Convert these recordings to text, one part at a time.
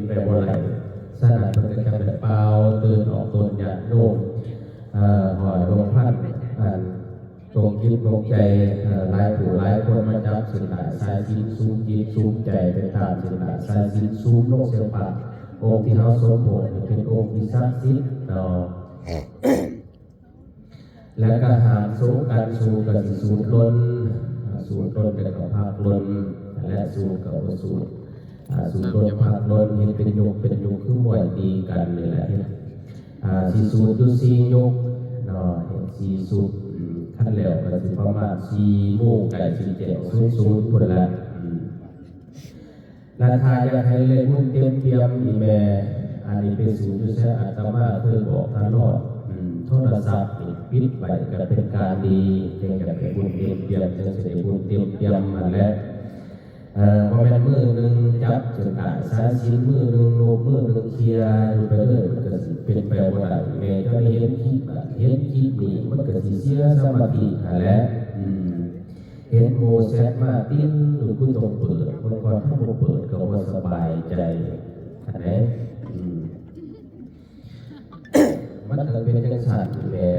ໄປບໍ່ໄດ້. ສະນັ້ນເພິ່ນກໍຈະໄດ້ປ່າວເຕືອນອອກຕົນຍາດໂຍມ ເອີ ຮ້ອຍຫົວພັນ ອັນ ຕົງຈິດຕົງໃຈ ເອີ ຫຼາຍຜູ້ຫຼາຍຄົນມາຈັບເສັ້ນດ້າຍສາຍສິນ ສຸມຈິດສຸມໃຈໄປຕາມເສັ້ນດ້າຍສາຍສິນ ສຸມລົງໃສ່ພະອົງທີ່ເຮົາສົມໂພດ ເປັນອົງທີ່ສັກສິດເນາະ. ແລະກໍຫ້າມສູດກັນ ສູດກໍຊິສູດຫຼົ່ນ ສູດຫຼົ່ນແລ້ວກໍພັກຫຼົ່ນ ແລະສູດກໍບໍ່ສູດ ສູດຫຼົ່ນພັກຫຼົ່ນ ເຮັດເປັນຍຸກເປັນຍຸກ ຄືມວຍຕີກັນນີ້ແຫຼະ ເຮັດ ອ່າ ຊິສູດຢູ່ສີ່ຍຸກເນາະ ເຮັດສີ່ຊຸດ ອືມ ຄັນແລ້ວກໍຊິປະມານສີ່ໂມງ ໃກ້ຊິແຈ້ງສູນໆ ພຸ້ນແຫຼະ ອືມ. ແລະຖ້າຢາກໃຫ້ໄດ້ບຸນເຕັມປ່ຽມນີ້ແມ່ ອັນນີ້ໄປສູດຢູ່ໃສ ອາດຕະມາເຄີຍບອກຕະຫຼອດ ອືມ ໂທລະສັບນີ້ປິດໄວ້ກໍເປັນການດີ ຈັ່ງຢາກໄດ້ບຸນເຕັມປ່ຽມ ຈັ່ງຊິໄດ້ບຸນເຕັມປ່ຽມຫັ້ນແຫຼະ. ເອີ ບໍ່ແມ່ນມື້ໜຶ່ງຈັບເສັ້ນດ້າຍສາຍສິນ ມື້ໜຶ່ງໂລບ ມື້ໜຶ່ງເຄຍຢູ່ໄປເລີຍ ມັນກໍຊິເປັນໄປບໍ່ໄດ້. ແມ່ເຈົ້າໄດ້ເຫັນຄລິບນັ້ນ ເຫັນຄລິບນີ້ ມັນກໍຊິເສຍສະມາທິຫັ້ນແຫຼະ ອືມ. ເຫັນໂມແຊດມາຕິ້ນຢູ່ ຄືຕ້ອງເປີດເບິ່ງກ່ອນ ຖ້າບໍ່ເປີດກໍບໍ່ສະບາຍໃຈຫັ້ນແຫຼະ ອືມ. ມັນກໍເປັນຈັ່ງຊັ້ນແຫຼະ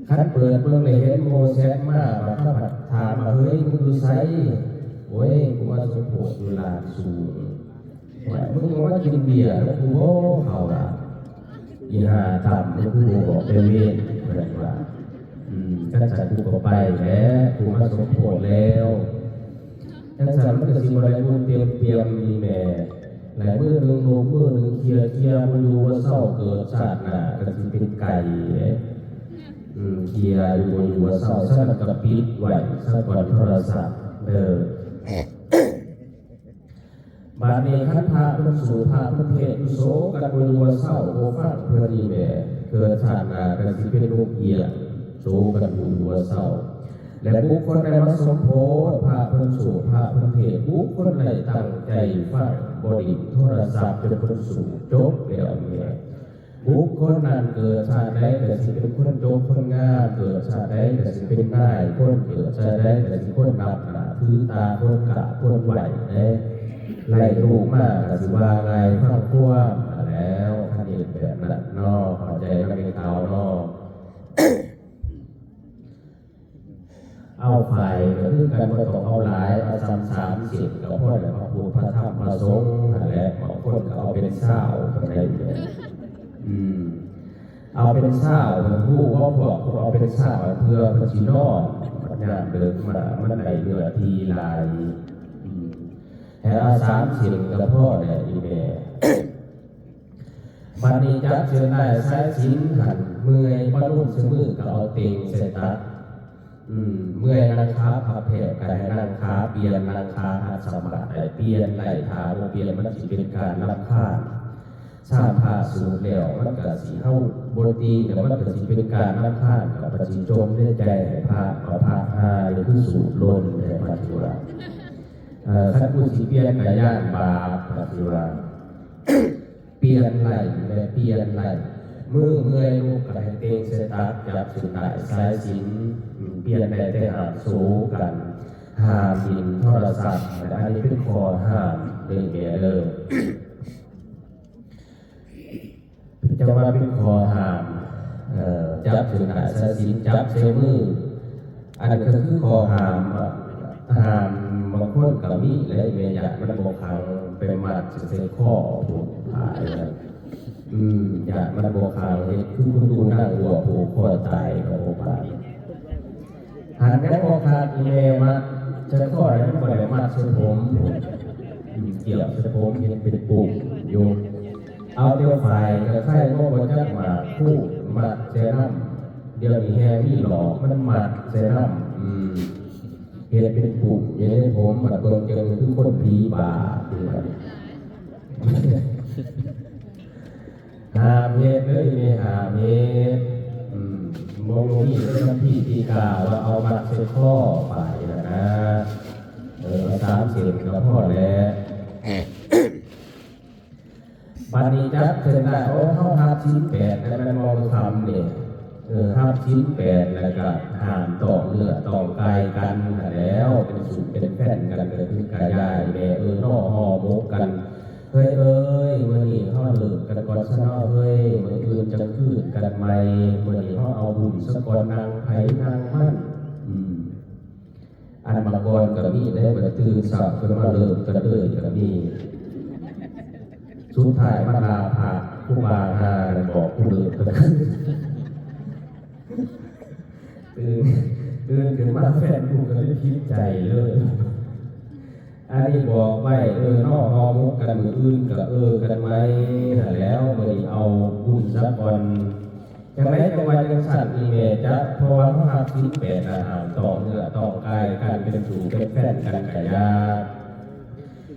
ຄັນເປີດເບິ່ງແລ້ວເຫັນໂມແຊດມາ ບາດເຂົາພັດຖາມວ່າ ເຮີ້ຍ ມຶງຢູ່ໃສ? ໂອ້ຍ ກູມາສົມໂພດຢູ່ລານສູງ. ໂອ້ຍ ມຶງມາກິນເບຍນຳກູບໍ ເຂົາວ່າ ອີຫ່າຕ່ຳ ມຶງຄືບໍ່ບອກແຕ່ເວນ ເພິ່ນວ່າ ອືມ ຈັ່ງຊັ້ນກູກໍໄປແຫຼະ ກູມາສົມໂພດແລ້ວ. ຈັ່ງຊັ້ນມັນກໍຊິບໍ່ໄດ້ບຸນເຕັມປ່ຽມນີ້ແຫຼະ ແລະມື້ໜຶ່ງໂລບ ມື້ໜຶ່ງເຄຍ ເຄຍບໍ່ຢູ່ບໍ່ເຊົາ ເກີດຊາດໜ້າກໍຊິເປັນໄກ່ເດ້ ອືມ ເຄຍຢູ່ບໍ່ຢູ່ບໍ່ເຊົາ. ສະນັ້ນກໍປິດໄວ້ສາກ່ອນໂທລະສັບເດີ. ບາດນີ້ຄັນພະເພິ່ນສູດ ພະເພິ່ນເທດຢູ່ ໂສກັນບໍ່ຢູ່ບໍ່ເຊົາ ບໍ່ຟັງເພິ່ນນີ້ແຫຼະ ເກີດຊາດໜ້າກໍຊິເປັນນົກເອຍ ໂສກັນບໍ່ຢູ່ບໍ່ເຊົາ. ແລະບຸກຄົນໃດມາສົມໂພດ ພະເພິ່ນສູດ ພະເພິ່ນເທດ ບຸກຄົນໃດຕັ້ງໃຈຟັງ ບໍ່ຫຼິ້ນໂທລະສັບ ຈົນເພິ່ນສູດຈົບແລ້ວນີ້ແຫຼະ ບຸກຄົນນັ້ນເກີດຊາດໃດກໍຊິເປັນຄົນຈົບຄົນງາມ ເກີດຊາດໃດກໍຊິເປັນນາຍຄົນ ເກີດຊາດໃດກໍຊິຄົນນັບໜ້າຖືຕາ ຄົນກາບຄົນໄຫວ້ເດ້. ໄລ່ລູກມາກໍຊິວ່າງ່າຍຟັງຄວາມຫັ້ນແລ້ວ ຄັນເຮັດແບບນັ້ນເນາະ ເຂົ້າໃຈນຳແມ່ຂາວເນາະ. ເອົາຝ້າຍກໍຄືກັນ ບໍ່ຕ້ອງເອົາຫຼາຍ ເອົາສ່ຳສາມເສັ້ນກໍພໍແລ້ວ ພະພຸດ ພະທຳ ພະສົງຫັ້ນແຫຼະ. ບາງຄົນກໍເອົາເປັນຊາວປານໃດແຫຼະ ອືມ ເອົາເປັນຊາວ ຮູ້ບໍ່ພວກ ເອົາເປັນຊາວ ເພື່ອເພິ່ນຊິນອນ ຍາມເດິກມາ ມັນໄດ້ເນື້ອທີ່ຫຼາຍ ອືມ ໃຫ້ເອົາສາມເສັ້ນກໍພໍແຫຼະ ອີ່ແມ່. ບັດນີ້ຈັບເສັ້ນດ້າຍສາຍສິນຫັ້ນ ເມື່ອຍປະນຸມໃສ່ມືກໍເອົາເຕັງໃສ່ຕັກ ອືມ ເມື່ອຍນັ່ງຂາພັບແພບກໍໃຫ້ນັ່ງຂາ ປ່ຽນນັ່ງຂາ ຫັດສະມາດໄດ້ ປ່ຽນໄດ້ ຖ້າບໍ່ປ່ຽນມັນຊິເປັນການລຳຄານ. ຊ້ຳພະສູດແລ້ວ ມັນກໍຊິ ເຮົາບໍ່ຕີແລ້ວ ມັນກໍຊິເປັນການລຳຄານ ກໍປະຊິຈົ່ມໃນໃຈໃຫ້ພະ ກໍພະຫາ ນີ້ຄືສູດຫຼົ່ນແທ້ ປະຕິວ່າ ເອີ ຄັນກູຊິປ່ຽນກໍຢ້ານບາບ ປະຕິວ່າ. ປ່ຽນໄດ້ແລະປ່ຽນໄດ້ ມື້ເມື່ອຍລຸກກໍໃຫ້ເຕັງໃສ່ຕັກ ຈັບເສັ້ນດ້າຍສາຍສິນ ປ່ຽນໄດ້ແຕ່ຫ້າມໂສກັນ ຫ້າມຫຼິ້ນໂທລະສັບ ອັນນີ້ເປັນຂໍ້ຫ້າມເດີແມ່ເດີ ຈະວ່າເປັນຂໍ້ຫ້າມ ເອີ ຈັບເສັ້ນດ້າຍສາຍສິນ ຈັບໃສ່ມື ອັນນັ້ນກໍຄືຂໍ້ຫ້າມ ຫ້າມບາງຄົນກໍມີແຫຼະ ແມ່ຢ້ານມັນບໍ່ຂັງ ໄປມັດໃສ່ຄໍພຸ້ນ ອາຍນະ ອືມ ຢ້ານມັນບໍ່ຂັງ ເຮັດຄືຄຸນດູນາງບົວຜູກຄໍຕາຍກໍບໍ່ປານ. ຫັ້ນແມ່ນບໍ່ຄັກ ອີແມ່ມັດໃສ່ຄໍ ແລ້ວມັນບໍ່ໄດ້ມັດໃສ່ຜົມພຸ້ນ ອືມ ກ່ຽວໃສ່ຜົມ ເຮັດເປັນປຸ່ມຢູ່. ເອົາແຕ່ຝ້າຍກະໄຄບໍ່ ບໍ່ຈັກໝາກຄູດ ມັດໃສ່ນຳ ດຽວນີ້ແຮ່ມີຫຼອກ ມັນມັດໃສ່ນຳ ອືມ ເຮັດເປັນປຸ່ມຢູ່ໃນຜົມ ບັດເບິ່ງຈັ່ງຄືຄົນຜີບາດຢູ່ບັດນີ້ ຫ້າມເຮັດເດີ ແມ່ຫ້າມເຮັດ ອືມ ບໍ່ມີໃນຄຳພີຕີກາວ່າເອົາມັດໃສ່ຄໍໄປນະນະ ເອີ ເອົາສາມເສັ້ນກໍພໍແລ້ວ. ບັດນີ້ຈັບເສັ້ນໄດ້ ໂອ້ ເຮົາຮັບສິນແປດແລ້ວແມ່ນບໍ່ ຄຳນີ້ ເອີ ຮັບສິນແປດແລ້ວກໍຫ້າມຕ້ອງເນື້ອຕ້ອງກາຍກັນຫັ້ນແຫຼ້ວ ເປັນສູດເປັນແຟນກັນກໍຄືກະຢ່າ ແມ່ເອີຍເນາະ ຫໍ່ໝົກກັນ ເຮີ້ຍເອີຍ ມື້ນີ້ເຮົາເລີກກັນກ່ອນຊະເນາະເຮີ້ຍ ມື້ອື່ນຈັ່ງຄືນກັນໃໝ່ ມື້ນີ້ເຮົາເອົາບຸນສາກ່ອນ ນາງໃຜນາງມັນ. ອືມ ອັນມາກ່ອນກໍມີເດ້ ບໍ່ໄດ້ຕື່ນເຊົ້າຂຶ້ນມາເລີກກັນເລີຍກໍມີ ສຸດທ້າຍມາລາພະຄູບາຫານັ້ນບອກກູເລີກກັນ ຕື່ນ ຕື່ນຂຶ້ນມາແຟນກູກໍເລີຍຜິດໃຈເລີຍ. ອັນນີ້ບອກໄວ້ ເອີ ເນາະ ຫໍໝົກກັນມື້ອື່ນກໍເອີກັນໃໝ່ຫັ້ນແຫຼ້ວ ມື້ນີ້ເອົາບຸນສາກ່ອນ. ຈັ່ງໃດຈັ່ງວ່າຈັ່ງຊັ້ນອີ່ແມ່ຈັກ ເພາະວ່າເຮົາຮັບສິນແປດ ອາຫານຕ້ອງເນື້ອຕ້ອງກາຍ ການເປັນຄູ່ເປັນແຟນກັນກະຢ່າ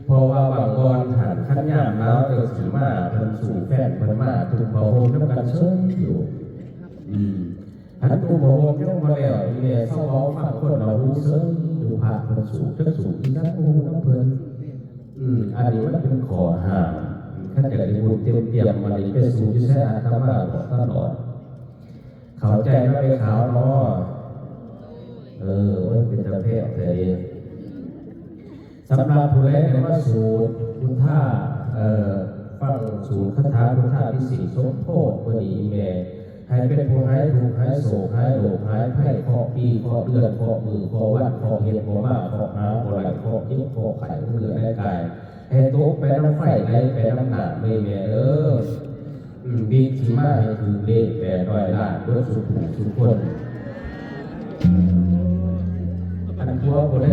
ເພາະວ່າບາງບ່ອນຫັ້ນ ຄັນຍາມໜາວຈັ່ງຊິມາ ເພິ່ນສູ້ແຟນເພິ່ນມາ ຕຸ້ມຜ້າຫົ່ມນຳກັນເຊີຍຢູ່. ອືມ ຫັ້ນ ຕຸ້ມຜ້າຫົ່ມຍັງບໍ່ແລ້ວ ອີແມ່ເຊົາເວົ້າຟັງຄົນລະຫູເຊີຍຢູ່ ພະເພິ່ນສູ້ ຈັກສູ້ອີ່ຫຍັງບໍ່ຮູ້ນຳເພິ່ນ. ອືມ ອັນນີ້ມັນເປັນຂໍ້ຫ້າມ ຄັນຢາກໄດ້ບຸນເຕັມປ່ຽມ ບັດນີ້ໄປສູ້ຢູ່ໃສ ອາດຕະມາບອກຕະຫຼອດ. ເຂົ້າໃຈນຳແມ່ຂາວເນາະ? ເອີ ໂອ້ຍ ເປັນຕາແພງແທ້ເດ. ສຳລັບຜູ້ໃດໄດ້ມາສູດພຸດທາ ເອີ ຟັງສູດຄາຖາພຸດທາພິເສດສົມໂພດມື້ນີ້ແມ່ ໃຫ້ເປັນຜູ້ຫາຍທຸກຫາຍໂສກຫາຍໂລກຫາຍໄພ ເຄາະປີເຄາະເດືອນເຄາະມື້ເຄາະວັນ ເຄາະເຮັດບໍ່ມາເຄາະຫາບໍ່ໄດ້ ເຄາະເຈັບເຄາະໄຂ້ເລື່ອຍໃນກາຍ ໃຫ້ຕົກໄປນຳໄຟໄຫຼໄປນຳນ້ຳເດີແມ່ເດີ. ອືມ ບິດຂີ້ມາໃຫ້ຖືກເລກແປດຮ້ອຍລ້ານເບິດສູ່ຜູ້ສູ່ຄົນ. ອັນຜົວຜູ້ໃດ